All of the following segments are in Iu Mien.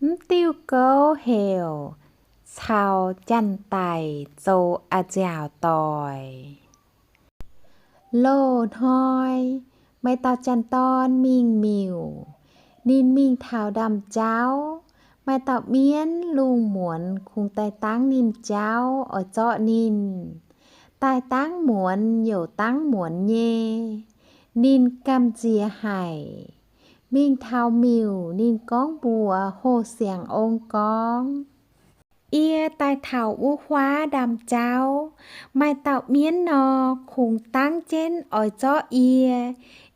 Mv diuh gouv heuc caux janx-daic zoux a'nziaauc doic. Loz-hnoi maaih dauh janx-dorn mingh miuc. Ninh mingh taux ndaamv-jauv, maaih dauh mienv lungh muonz kungx daaih dangv ninh jauv oix zorqv ninh. Daaih dangv muonz youc dangv muonz nyei. Ninh gamh nziex haic. Mingh taux miuc, ninh gorngv mbuox Houh Siangx Ong gorngv, Yie daaih taux wuov huaav ndaamv-jauv, maaih dauh mienv nor kungx dangv jienv oix zorqv yie.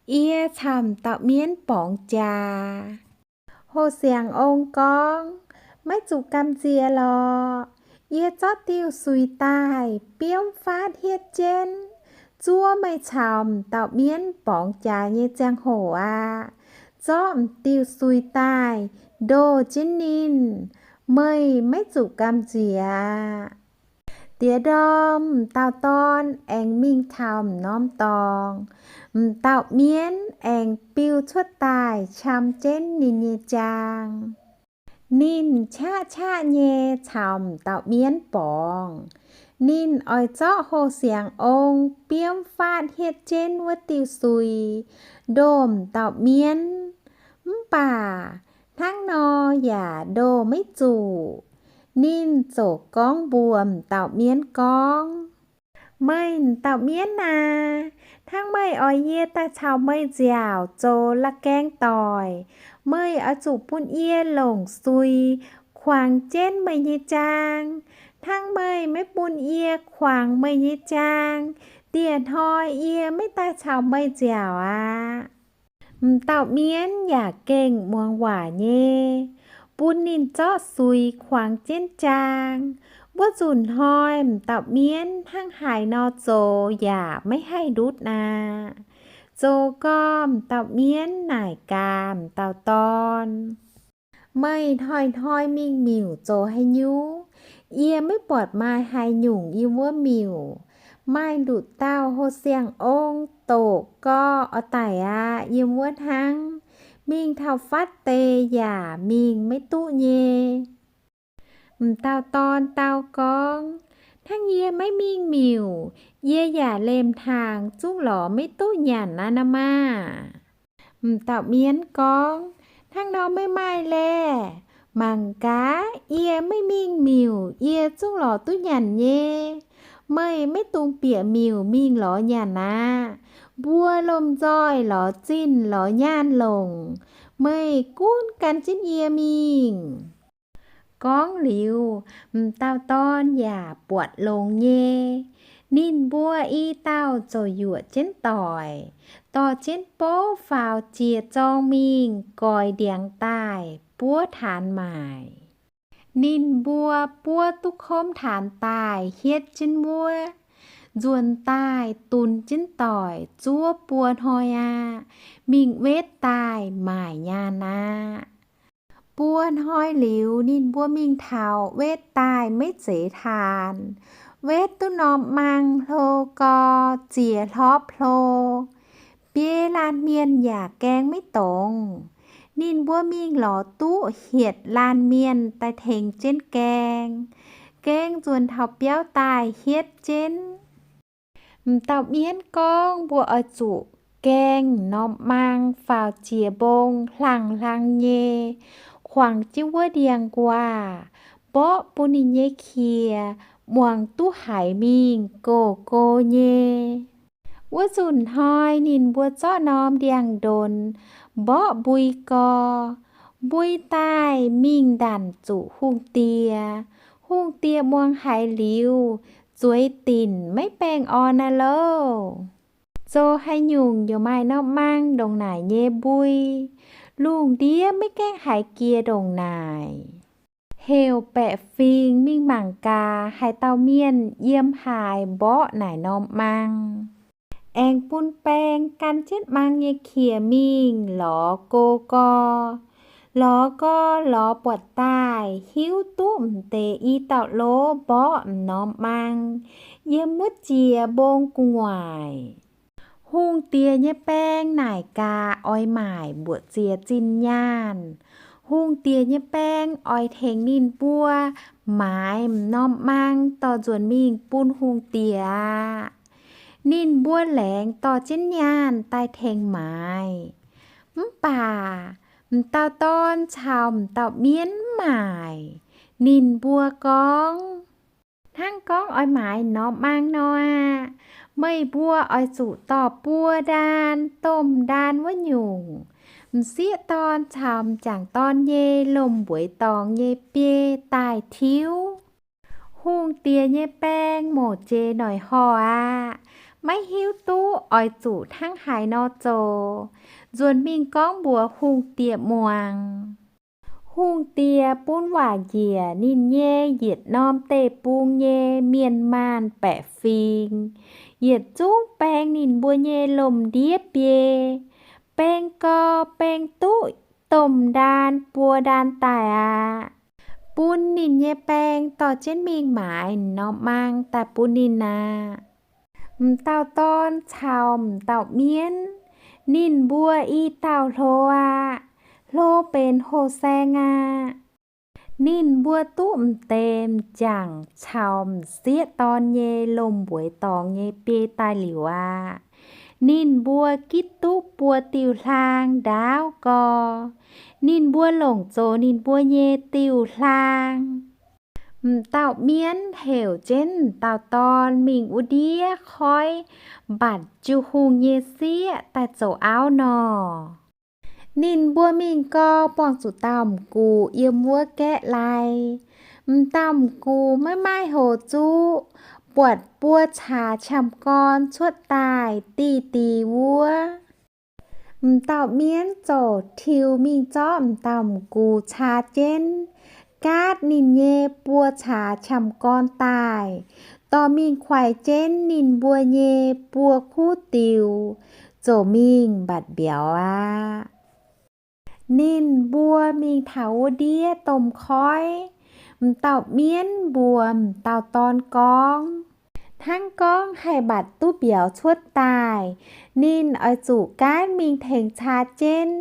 Yie caux m'dauh mienv borngz jaax. Houh Siangx Ong gorngv, Maiv zuqc gamh nziex lorqc. Yie zorqv diuh suix daaih biomv faatv hietv jienv, zuov meih caux m'dauh mienv borngz jaax nyei ziangh hoc aqv. Zorqv m'diuh suix daaih ndoh jienv ninh, meih maiv zuqc gamh nziex aqv. Diex ndorm m'dauh dorn aengx mingh taux m'norm dorngx. M'dauh mienv aengx biux cuotv daaih qam jienv ninh nyei jaang. Ninh qaqv qaqv nyei caux m'dauh mienv borngz. Ninh oix zorqv Houh Siangx Ong biomv faatv hietv jienv wuov diuh suix ndoh m'dauh mienv. Mv baac hnangv nor yaac ndoh maiv zuqc. Ninh ziouc gorngv mbuox m'dauh mienv gorngv, Meih m'dauh mienv aac, hnangv meih oix yie daaih caux meih nziaauc zoux la'gaeng doic, meih oix zuqc bun yie longc suix kuangx jienv meih nyei jaang, hnangv meih maiv bun yie kuangx meih nyei jaang, dieh hnoi yie maiv daaih caux meih nziaauc aqv. M'dauh mienv yaac gengh muangx waac nyei, bun ninh zorqv suix kuangx jienv jaang. Wuov nzunc hnoi m'dauh mienv hnangv haaix nor zoux yaac maiv haih ndutv aqv. Zoux gau m'dauh mienv naaic gaax m'dauh dorn, Meih hnoi-hnoi mingh miuc zoux haaix nyungc? Yie maiv buatc maaih haaix nyungc yiem wuov miuc. Maaih nduqc dauh Houh Siangx Ong doqc gau oix daic aqv. Yiem wuov hnangv, mingh taux fatv deix yaac mingh maiv duqv nyei. M'dauh dorn dau gorngv, Hnangv yie maiv mingh miuc, yie yaac lemh hnaangx zungv lorz maiv duqv nyanc aqv nor maah! M'dauh mienv gorngv, Hnangv nor maiv maaih laeh. Mangc gaax, yie maiv mingh miuc, yie zungv lorz duqv nyanc nyei. Meih maiv dungx bieqc miuc mingh lorz nyanc aqv. Mbuo lomh nzoih lorz zinh lorz nyaanh longc, meih gunv gan jienv yie mingh. Gorngv liuz, m'dauh dorn yaac buatc longx nyei. Ninh mbuo i dauh ziouc yuoqc jienv doic, dorh jienv bouv faaux jiex zorng mingh goix ndiangx daaih buov taanx maaic. Ninh mbuo buov duqv komv taanx daaih hietv jienv wuov, nzuonx daaih dunx jienv doic zuov buo hnoi aqv, mingh wetv daaih maaic nyaanh aqv. Buo hnoi liuz, ninh mbuo mingh taux wetv daaih maiv zeiz taanx, wetv duqv norm mang hlo gau, ziex hlopv hlo, biei laanh mienh yaac gaeng maiv dongz. Ninh mbuo mingh lorz duqv hietc laanh mienh daaih tengx jienv gaeng. Gaeng nzuonx taux biauv daaih hietv jienv. M'dauh mienv gorngv mbuo oix zuqc gaeng norm mang faaux jiex mbong hlang hlang nyei, kuangx jienv wuov ndiangx-nquaah, mborqv bun ninh nyei qiex muangx duqv haiz mingh gox gox nyei. Wuov nzunc hnoi ninh mbuo zorqv norm ndiangx-ndonx mborqv mbui gau, mbui daaih mingh ndanc zuqc hungh diex. Hungh diex muangx haiz liuz, zueiz dinc maiv baengh orn aqv louh. Zoux haaix nyungc yaac maaih norm mang ndongc naaic nyei mbui. Lungh ndiev maiv gaengh haiz jiex ndongc naaic. Heuc baeqc fingx mingh mangc gaax haaix dauh mienh yiem haaix mborqv naaic norm mang. Aengx bun baeng gan jienv mang nyei qiex mingh lorz go gau. Lorz gau lorz buatc daaih hiuv duqv m'deix i dauh lov mborqv m'norm mang yiem wuov jiex mbong gu'nguaaic. Hungh diex nyei baeng naaic gaax oix maaic mbuoqc ziex zinh nyaanh. Hungh diex nyei baeng oix tengx ninh mbuo maaiz m'norm mang dorh nzuonx mingh bun hungh diex aqv. Ninh mbuo laengz dorh jienv nyaanh daaih tengx maaiz. Mv baac m'dauh dorn caux m'dauh mienv mv maaic. Ninh mbuo gorngv, hnangv gorngv oix maaiz m'norm mang nor aqv, meih mbuo oix zuqc dorh buo ndaan domh ndaan wuov nyungc, m'sieqv dorn caux m'jangc dorn nyei lomh mbueiz dorngx nyei biei daaih tiuv. Hungh diex nyei baeng mouc jiex noic horh aqv. Maiv hiuv duqv oix zuqc hnangv haaix nor zoux, nzuonx mingh gorngv mbuox hungh diex muangx. Hungh diex bun waac njiec ninh nyei yietc norm deic-bung nyei mienh maanh baeqc fingx, yietc zungv baeng ninh mbuo nyei lomh ndiev biei, baeng gau, baeng duqv domh ndaan buo ndaan daaih aqv. Bun ninh nyei baeng dorh jienv mingh maaiz m'norm mang daaih bun ninh aqv. M'dauh dorn caux m'dauh mienv, ninh mbuo i dauh hlo aqv. Hlo benx hoh saeng aqv. Ninh mbuo duqv m'deix m'jangc caux m'sieqv dorn nyei lomh mbueiz dorngx nyei biei daaih liuz aqv. Ninh mbuo gitv duqv buo diuh hlaang ndaauv gau. Ninh mbuo longc zoux ninh mbuo nyei diuh hlaang. M'dauh mienv heuc jienv m'dauh dorn mingh wuov ndiev koiv mbatc Jiu-hungh nyei sieqv daaih zoux auv nor. Ninh mbuo mingh gau, buangh zuqc dauh m'gux yiem wuov gaeqv lai. M'dauh m'gux maiv maaih hoc zuqv, buatc buo caax qamv-gorn cuotv daaih diqv diqv wuov. M'dauh mienv ziouc tiux mingh zorqv m'dauh m'gux caa jienv, gaatv ninh nyei buo caax qamv-gorn daaih, dorh mingh kuaix jienv ninh mbuo nyei buo kuv diux, ziouc mingh mbatc mbiauz aqv. Ninh mbuo mingh taux wuov ndiev domh koiv, m'dauh mienv mbuox m'dauh dorn gorngv, hnangv gorngv haih mbatc duqv mbiauz cuotv daaih, ninh oix zuqc gaanv mingh tengx caa jienv.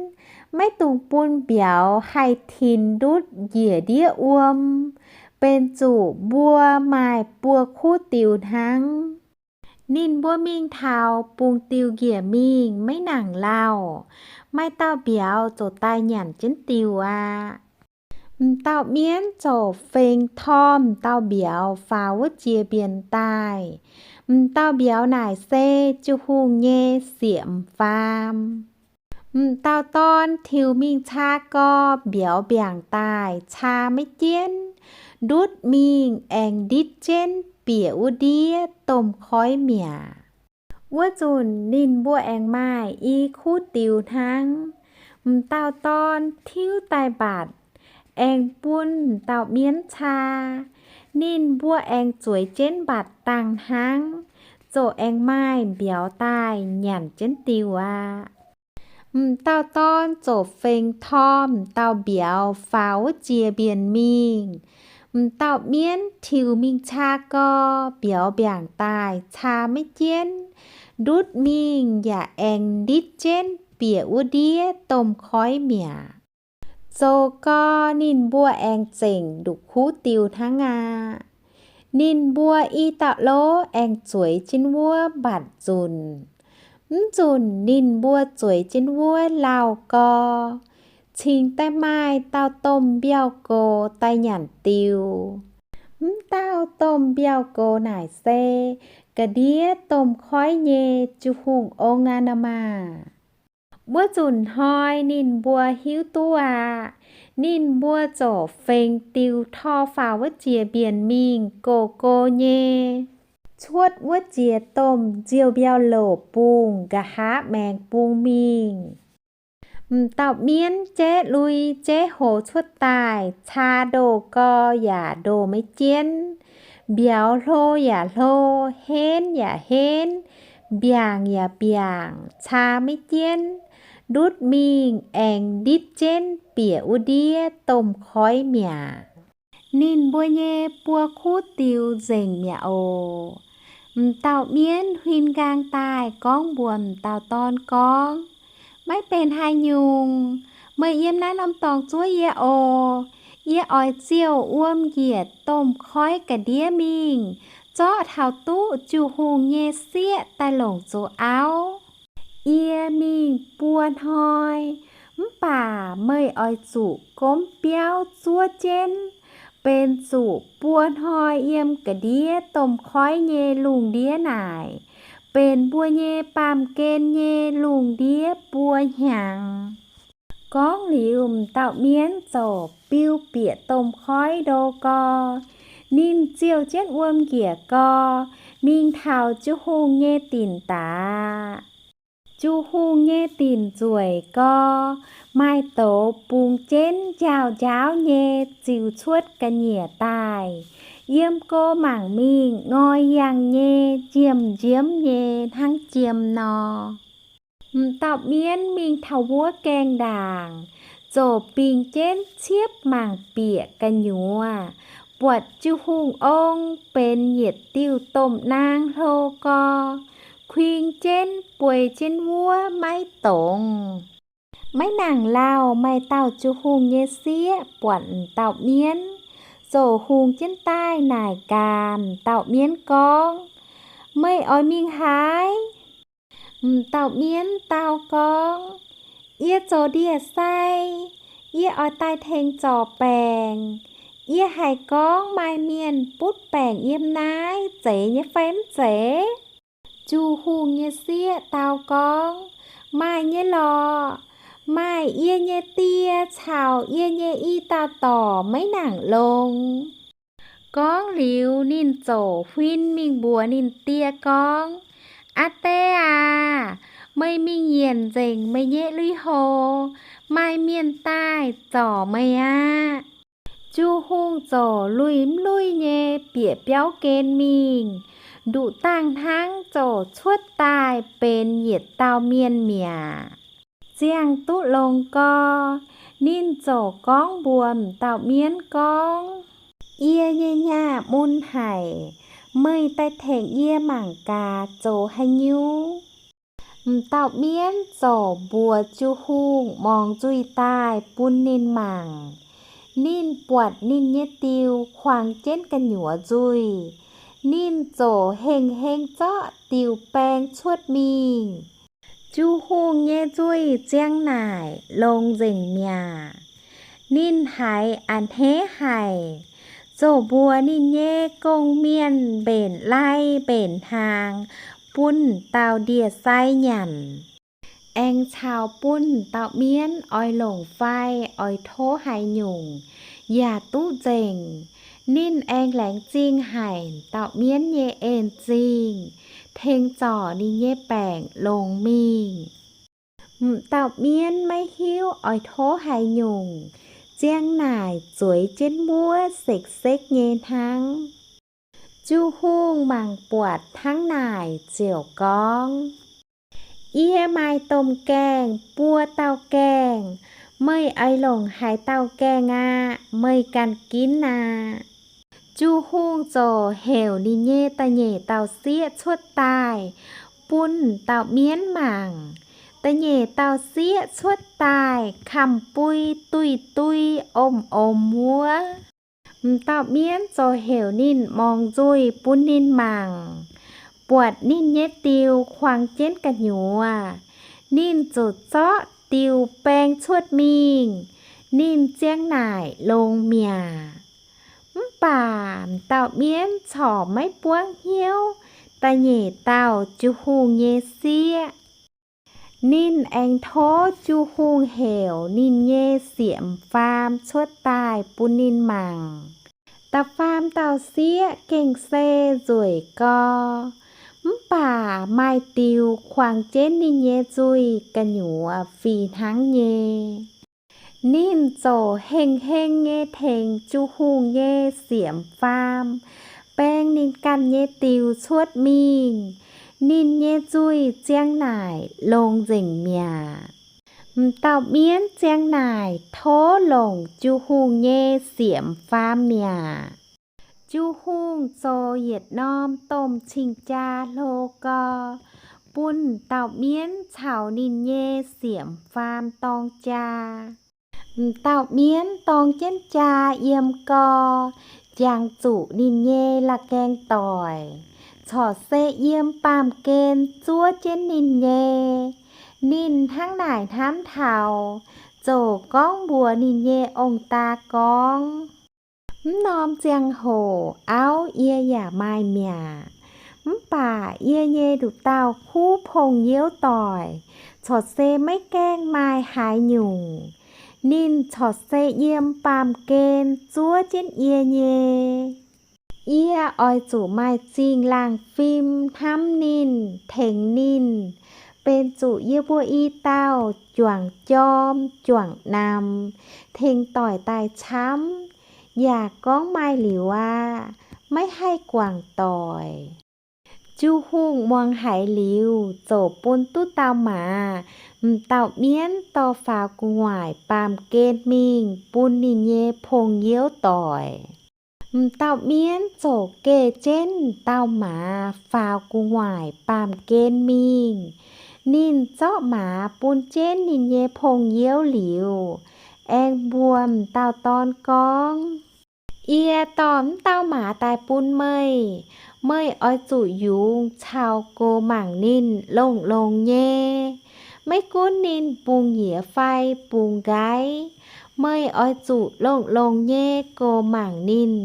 Maiv dungx bun mbiauz haih tinx ndutv njiec ndiev wuom, benx zuqc mbuo maaih buo kuv diux hnangv. Ninh mbuo mingh taux bungx diuh njiec mingh maiv nangc lauh, maaih dauh mbiauz ziouc daaih nyanc jienv diuh aqv. M'dauh mienv ziouc fengx torh m'dauh mbiauz faaux wuov jiex mbienx daaih. M'dauh mbiauz naaic se Jiu-hungh nyei sieqv m'faam. M'dauh dorn tiux mingh caa gau, mbiauz mbiaangc daaih caa maiv jienv, ndutv mingh aengx nditv jienv bieqc wuov ndiev domh koiv mi'aqv. Wuov nzunc ninh mbuo aengx maaih i kuv diux hnangv. M'dauh dorn tiuv daaih mbatc, aengx bun m'dauh mienv caa. Ninh mbuo aengx zueiz jienv mbatc dangh hnangv, ziouc aengx maaih mbiauz daaih nyanc jienv diuh aqv. M'dauh dorn ziouc fengx torh m'dauh mbiauz faaux wuov jiex mbienx mingh. M'dauh mienv tiux mingh caa gau, mbiauz mbiaangc daaih caa maiv jienv, ndutv mingh yaac aengx nditv jienv bieqc wuov ndiev domh koiv mi'aqv. Zoux gau ninh mbuo aengx zengc nduqc kuv diuh hnangv aqv. Ninh mbuo i dauh lov aengx zueiz jienv wuov mbatc nzunc. Mv nzunc ninh mbuo zueiz jienv wuov lauh gau, cingx daaih maaih dauh domh mbiauh gox daaih nyanc diuh. Mv dauh domh mbiauh gox naaic se ga'ndiev domh koiv nyei Jiu-hungh ong aqv nor maah! Wuov nzunc hnoi ninh mbuo hiuv duqv aqv. Ninh mbuo ziouc fengx diuh tor faaux wuov jiex mbienx mingh gox gox nyei, cuotv wuov jiex domh nziou-mbiauh loc bungh nqa'haav maengx bung mingh. M'dauh mienv jaiv lui jaiv hoz cuotv daaih, caa ndoh gau yaac ndoh maiv jienv, mbiauz hlo yaac hlo, henv yaac henv, mbiaangc yaac mbiaangc, caa maiv jienv, ndutv mingh aengx nditv jienv bieqc wuov ndiev domh koiv mi'aqv. Ninh mbuo nyei buo kuv diux nzengc mi'aqv oc. M'dauh mienv huin nqaang daaih gorngv mbuox m'dauh dorn gorngv, maiv benx haaix nyungc. Meih yiem naaiv norm dorngx zuov yie oc. Yie oix ziouc wuom njiec domh koiv ga'ndiev mingh, zorqv taux duqv Ju-Hungh nyei sieqv daaih longc zoux auv. Yie mingh buo hnoi, mv baac meih oix zuqc gomv biauv zuov jienv, benx zuqc buo hnoi yiem ga'ndiev domh koiv nyei lungh ndiev naaic, benx mbuo nyei baamh gen nyei lungh ndiev buo hnyangx. Gorngv liuz, m'dauh mienv ziouc biu bieqc domh koiv ndo gau. Ninh ziouh jienv wuom njiec gau, mingh taux Ju-Hungh nyei dinc daaih. Ju-Hungh nyei dinc nzueic gau, maaih douz bungx jienv njaaux njaauv nyei ziux cuotv ga'nyiec daaih, yiem go mangc mingh ngoi yangh nyei, njiemh njiemv nyei hnangv jiem nor. M'dauh mienv mingh taux wuov gaengh ndaangc, ziouc bingx jienv ciepv mangc bieqc gu'nyuoz, buatc Ju-Hungh ong benx yietc diuh domh naang hlo gau, kuing jienv bueix jienv wuov maiv dongz. Maiv nangc lauh maaih dauh Ju-Hungh nyei sieqv buatc m'dauh mienv, ziouc hungx jienv daaih naaic gaax m'dauh mienv gorngv, Meih oix mingh haaix? M'dauh mienv dau gorngv, Yie zoux ndie sai, yie oix daaih tengx zorc baengc. Yie haiz gorngv maaih mienh butv baengc yiem naaiv, zeiz nyei fai mv zeiz? Ju-Hungh nyei sieqv dau gorngv, Maaih nyei lorqc. Maaih yie nyei die caux yie nyei i dauh dorc maiv nangc longx. Gorngv liuz, ninh ziouc huin mingh mbuox ninh die gorngv, Aa Die aac, meih mingh yienc nzengc meih nyei lui-houx, maaih mienh daaih zorc meih aqv. Ju-Hungh ziouc lui mv lui nyei bieqc biauv gen mingh, nduqc dangh hnangv ziouc cuotv daaih benx yietc dauh mienh mi'aqv. Ziangh duqv longx gau, ninh ziouc gorngv mbuox m'dauh mienv gorngv, Yie nyei nyaah mun haic, meih daaih tengx yie mangc gaax zoux haaix nyungc. M'dauh mienv ziouc mbuox Ju-Hungh morngx nzuih daaih bun ninh mangc. Ninh buatc ninh nyei diuh kuangx jienv gu'nyuoz nzuih. Ninh ziouc hengh heng zorqv diuh baeng cuotv mingh. Ju-Hungh nyei nzuih ziang naaic longx nzengc mi'aqv. Ninh haiz a'hneiv haic, ziouc mbuox ninh nyei gong-mienh mbenc lai mbenc hnaangx bun dauh ndie-sai nyanc, aengx caux bun dauh mienv oix longc fai oix tov haaix nyungc yaac duqv nzengc. Ninh aengx laengz zingh haic dauh mienv nyei en-zingh, tengx zorc ninh nyei baengc longx mingh. M'dauh mienv maiv hiuv oix tov haaix nyungc, ziang naaic zueiz jienv wuov sekv-sekv nyei hnangv. Ju-Hungh mangc buatc hnangv naaic ziouc gorngv, Yie maaih domh gaengh buo dauh gaengh. Meih oix longc haaix dauh gaengh aqv? Meih ganh ginv aqv. Ju-Hungh ziouc heuc ninh nyei da'nyeic dauh sieqv cuotv daaih bun dauh mienv mangc. Da'nyeic dauh sieqv cuotv daaih kamx-bui duih duih omx-omx wuov. M'dauh mienv ziouc heuc ninh morngx nzuih bun ninh mangc, buatc ninh nyei diuh kuangx jienv gu'nyuoz. Ninh ziouc zorqv diuh baeng cuotv mingh. Ninh ziang naaic longx mi'aqv. Mv baac m'dauh mienv corc maiv buangv hnyouv da'nyeic dauh Ju-Hungh nyei sieqv. Ninh aengx tov Ju-Hungh heuc ninh nyei sieqv m'faam cuotv daaih bun ninh mangc. Da'faam dauh sieqv gengh se nzueic gau, mv baac maaih diuh kuangx jienv ninh nyei nzuih gu'nyuoz fih hnangv nyei. Ninh ziouc hengh heng nyei tengx Ju-Hungh nyei sieqv m'faam baeng ninh ganh nyei diuh cuotv mingh. Ninh nyei nzuih ziang naaic longx nzengc mi'aqv. M'dauh mienv ziang naaic tov longc Ju-Hungh nyei sieqv m'faam mi'aqv. Ju-Hungh zoux yietc norm domh cing-jaa hlo gau, bun m'dauh mienv caux ninh nyei sieqv m'faam dorng jaa. M'dauh mienv dorng jienv jaa yiem gau, jangx zuqc ninh nyei la'gaeng doic, corc se yiem baamh gen zuov jienv ninh nyei. Ninh hnangv naaic hnamv taux, ziouc gorngv mbuox ninh nyei ong-daa gorngv, Mv norm ziangh hoc auv yie yaac maaih mi'aqv. Mv baac yie nyei nduqc dauh kuv pong-youv doic corc se maiv gaengh maaih haaix nyungc. Ninh corc se yiem baamh gen zuov jienv yie nyei. Yie oix zuqc maaih zingh laangh fim hnamv ninh, tengx ninh, benx zuqc yie mbuo i dauh juangc jorm juangc namx, tengx doic daaih camv, yaac gorngv maaih liuz aqv, maiv haih guangc doic. Jiu-hungh muangx haiz liuz, ziouc bun duqv dauh maaz, m'dauh mienv dorh faaux gu'nguaaic baamh gen mingh bun ninh nyei pong-youv doic. M'dauh mienv ziouc geh jienv dauh maaz faaux gu'nguaaic baamh gen mingh. Ninh zorqv maaz bun jienv ninh nyei pong-youv liuz, aengx mbuox m'dauh dorn gorngv, Yie dorh m'dauh maaz daaih bun meih. Meih oix zuqc yungz caux gox mangc ninh longx-longx nyei. Maiv gunv ninh bungx nyiec fai bungx nqaiv, meih oix zuqc longx-longx nyei gox mangc ninh.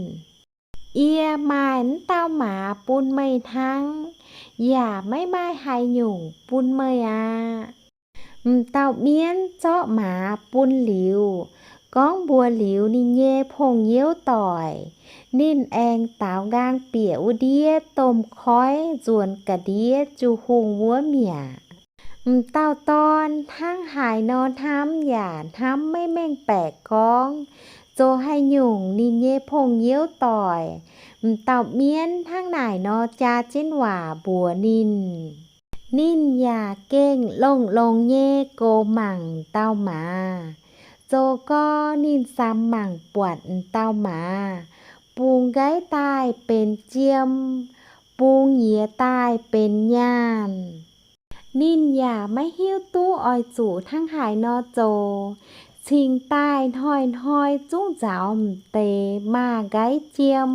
Yie maaih m'dauh maaz bun meih hnangv, yaac maiv maaih haaix nyungc bun meih aqv. M'dauh mienv zorqv maaz bun liuz, gorngv mbuox liuz ninh nyei pong-youv doic, ninh aengx daaux nqaang bieqc wuov ndiev domh koiv nzuonx ga'ndiev jiu-hungh wuov mi'aqv. M'dauh dorn hnangv haaix nor hnamv yaac hnamv maiv mengh baeqc gorngv zoux haaix nyungc ninh nyei pong-youv doic, m'dauh mienv hnangv naaic nor jaa jienv waac mbuox ninh. Ninh yaac gengh longx-longx nyei gox mangc m'dauh maaz. Zoux gau ninh samx mangc buatc m'dauh maaz bungx nqaiv daaih benx jiem, bungx nyiec daaih benx nyaanh. Ninh yaac maiv hiuv duqv oix zuqc hnangv haaix nor zoux, cingx daaih hnoi-hnoi zungv nzaaux m'deix maaz-nqaiv jiem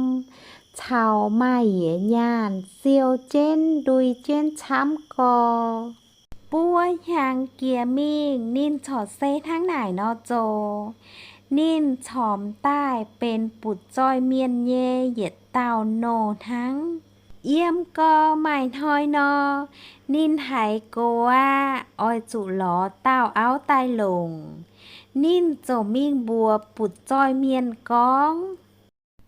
caux maaz-yiec nyaanh siou jienv ndui jienv camv gau. Buo hnyangx jiex mingh ninh corc se hnangv naaic nor zoux. Ninh corc m'daaih benx butv-zoih mienh nyei yietc dauh nouh hnangv. Yiem gau maaih hnoi nor, ninh haiz gox aqv, oix zuqc lorz dauh auv daaih longc. Ninh ziouc mingh mbuox butv-zoih mienh gorngv,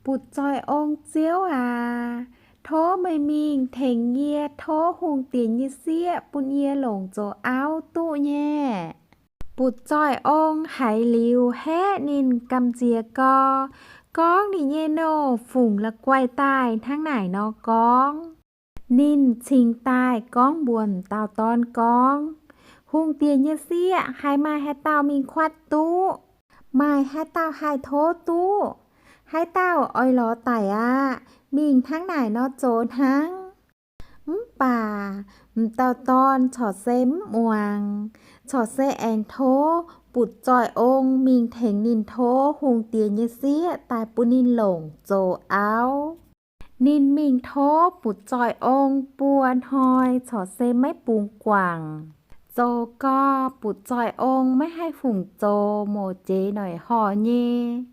Butv-zoih ong-ziouv aac, tov meih mingh tengx yie tov hungh diex nyei sieqv bun yie longc zoux auv duqv nyei. Butv-zoih ong haiz liuz haeqv ninh gamh nziex gau, gorngv ninh nyei nouh fungc la'guaih daaih hnangv naaic nor gorngv. Ninh cingx daaih gorngv mbuox m'dauh dorn gorngv, Hungh diex nyei sieqv, haiz maaih haaix dauh mingh kuatv duqv? Maaih haaix dauh haih tov duqv? Haaix dauh oix lorz daic aqv, mingh hnangv naaic nor zoux hnangv. Mv baac m'dauh dorn corc se mv muangx, corc se aengx tov butv-zoih ong mingh tengx ninh tov hungh diex nyei sieqv daaih bun ninh longc zoux auv. Ninh mingh tov butv-zoih ong buo hnoi corc se maiv bungx guangc. Zoux gau butv-zoih ong maiv haih fungc zoux, mouz jeiz noic horh nyei.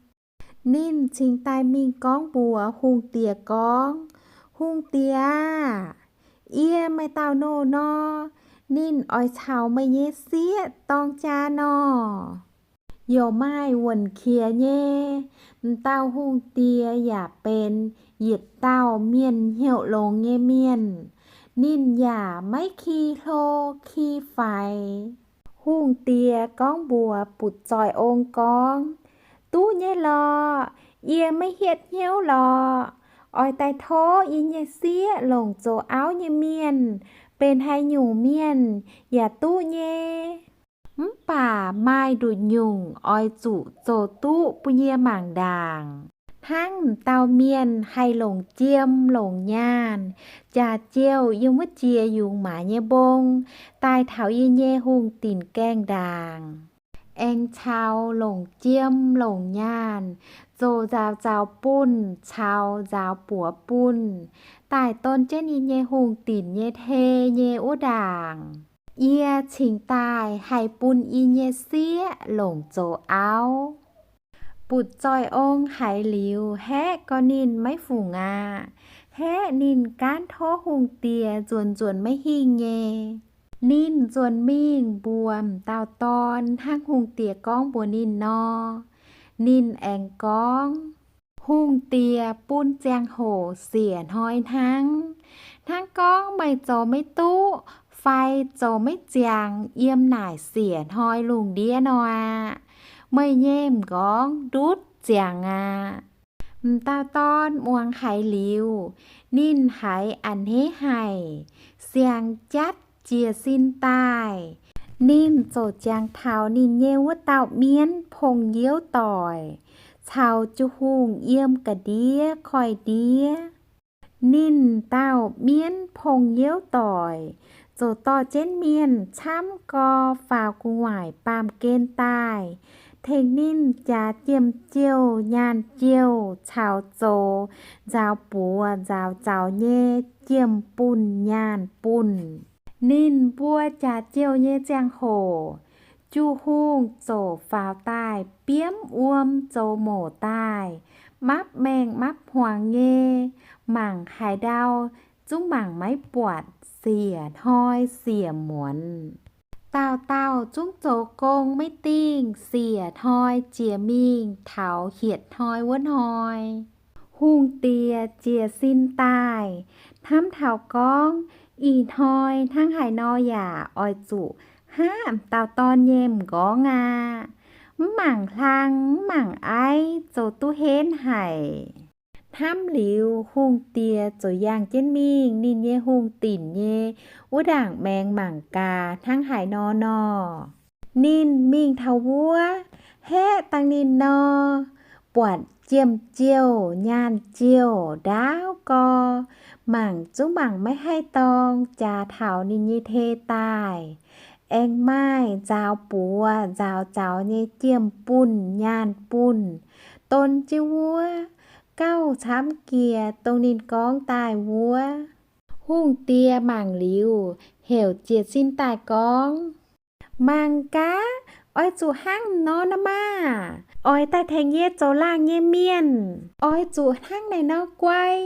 Ninh cingx daaih mingh gorngv mbuox hungh diex gorngv, Hungh diex aah! Yie maaih dauh nouh nor, ninh oix caux meih nyei sieqv dorng jaa nor. Youc maaih wuonh qiex nyei. M'dauh hungh diex yaac benx yietc dauh mienh hnyouv longx nyei mienh. Ninh yaac maiv ki hlo ki faix. Hungh diex gorngv mbuox butv-zoih ong gorngv, Duqv nyei lorqc. Yie maiv hietv hnyouv lorqc. Oix daaih tov yie nyei sieqv longc zoux auv nyei mienh benx haaix nyungc mienh yaac duqv nyei. Mv baac maaih nduqc nyungc oix zuqc zoux duqv bun yie mangc ndaangc. Hnangv m'dauh mienh haih longc jiem longc nyaanh, jaax-jiouh yiem wuov jiex yungz maaz nyei mbong, daaih taux yie nyei hungh dinc gaengh ndaangc. aengx caux longc jiem longc nyaanh zoux nzaaux zaux bunh caux nzaaux buoz bunh, daaih don jienv ninh nyei hungh dinc nyei hei nyei wuov ndaangc. Yie cingx daaih haih bun yie nyei sieqv longc zoux auv. Butv-zoih ong haiz liuz, haeqv gorx ninh maiv fungc aqv. Haeqv ninh gaanv tov hungh diex nzuonx nzuonx maiv hingh nyei. Ninh nzuonx mingh mbuox m'dauh dorn hnangv hungh diex gorngv mbuox ninh nor. Ninh aengx gorngv, Hungh diex bun ziangh hoc siec hnoi hnangv. Hnangv gorngv meih zoux maiv duqv fai zoux maiv ziangx yiem naaic siec hnoi lungh ndiev nor aqv. Meih nyei m'nqorngv ndutv ziangx aqv. M'dauh dorn muangx haiz liuz, ninh haiz a'hneiv haic, siang-jatv jiez sin daaih. Ninh ziouc jangx taux ninh nyei wuov dauh mienv pong youv doic caux jiu-hungh yiem ga'ndiev koiv-ndiev. Ninh dauh mienv pong youv doic ziouc dorh jienv mienh camv gorx faaux gu'nguaaic baamh gen daaih, tengx ninh jaax jiem-jouh nyaanh jouh caux zoux nzaaux buoz nzaaux zaux nyei jiem-bunh nyaanh bunh. Ninh mbuo jaax jouh nyei ziangh hoc, jiu-hungh ziouc faaux daaih biomv wuom zoux mouc daaih, mapv maengh mapv hmuangx nyei, mangc haaix ndau zungv mangc maiv buatc, siec hnoi siec muonz. Dauh dauh zungv zoux gong maiv dingh, siec hnoi jiex mingh taux hietc hnoi wuov hnoi. Hungh diex jiez sin daaih, hnamv taux gorngv, Ih hnoi hnangv haaix nor yaac oix zuqc haav m'dauh dorn nyei m'nqorngv aqv. Mv mangc hlang mv mangc aiv zoux duqv henv haic. Hnamv liuz, hungh diex ziouc yangh jienv mingh ninh nyei hungh dinc nyei wuov ndaangc maengx mangc gaax hnangv haaix nor nor. Ninh mingh taux wuov, haeqv dangh ninh nor, buatc jiem-jouh nyaanh jouh ndaauv gorx, mangc zungv mangc maiv haih dorngx jaax taux ninh nyei hei daaih. Aengx maaih nzaaux buoz nzaaux zaux nyei jiem-bunh nyaanh bunh don jienv wuov, gauh camv jiex dongh ninh gorngv daaih wuov. Hungh diex mangc liuz, heuc jiez sin daaih gorngv, Mangc gaax, oix zuqc hnangv nor nor maah! Oix daaih tengx yie zoux laangh nyei mienh. Oix zuqc hnangv naaiv nor guai,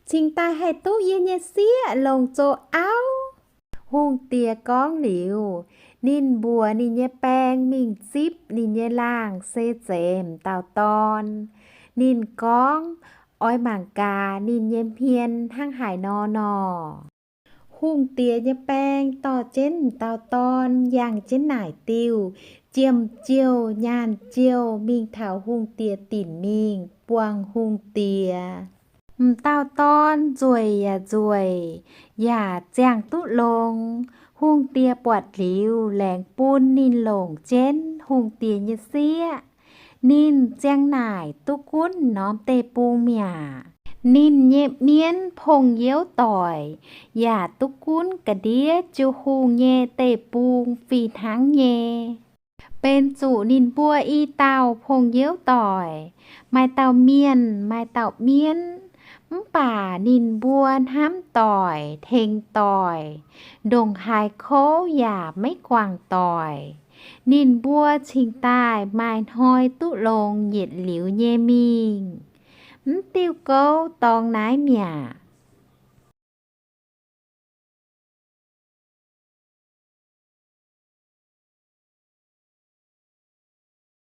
cingx daaih haih duqv yie nyei sieqv longc zoux auv. Hungh diex gorngv liuz, ninh mbuox ninh nyei baeng mingh zipv ninh nyei laangh se zeiz m'dauh dorn. Ninh gorngv, oix mangc gaax ninh nyei hmien hnangv haaix nor nor. Hungh diex nyei baeng dorh jienv m'dauh dorn yangh jienv naaic diuh jiem-jouh nyaanh jouh mingh taux hungh diex dinc mingh buangh hungh diex. M'dauh dorn nzueic yaac nzueic, yaac ziangh duqv longx. Hungh diex buatc liuz, laengz bun ninh longc jienv hungh diex nyei sieqv. Ninh ziang naaic duqv gunv norm deic-bung mi'aqv. Ninh nyei mienv pong youv doic yaac duqv gunv ga'ndiev jiu-hungh nyei deic-bung fih hnangv nyei. Benx zuqc ninh mbuo i dauh pong youv doic, maaih dauh mienh maaih dauh mienv, mv baac ninh mbuo hnamv doic tengx doic, ndongc haaix kouv yaac maiv guangc doic. Ninh mbuo cingx daaih maaih hnoi duqv longx yietc liuz nyei mingh. Mv diuh gouv dorngx naaiv mi'aqv.